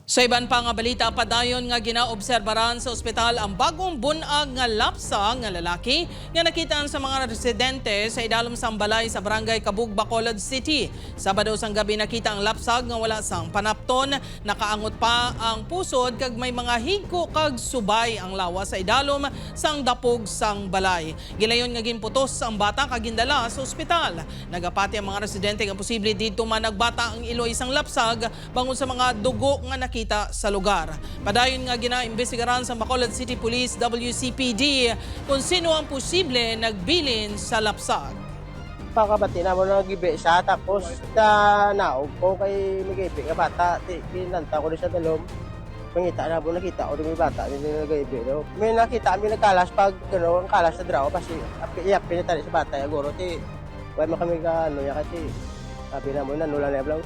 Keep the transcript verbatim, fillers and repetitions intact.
Sa iban pa nga balita, padayon nga ginaobserbaran sa ospital ang bagong bun-ag nga lapsag nga lalaki nga nakitaan sa mga residente sa idalom sang balay sa Barangay Kabug, Bacolod City. Sabado sang gabi nakita ang lapsag nga wala sang panapton, nakaangot pa ang pusod kag may mga higko kag subay ang lawas sa idalom sang dapog sang balay. Gilayon nga ginputos ang bata kag gindala sa ospital. Nagapati ang mga residente nga posible didto man nagbata ang iloy sang lapsag bangod sa mga dugo nga nakita sa lugar. Padayon nga ginaimbestigaran sa Bacolod City Police, W C P D, kung sino ang posible nagbilin sa lapsag. Pagkabati namo, nagibi siya, tapos sa naog ko kay may gibi nga bata, ti, kinanta ko rin sa dalom. Mangita na mo, nakita ko rin may bata, din nagaibi, no? May nakita, may nagkalas pag, ano, ang kalas sa draw, kasi api, iyapi na tali sa bata, ya, guro, ti, wala man kami ka, ano, ya, kasi sabi na mo, nanulan na yung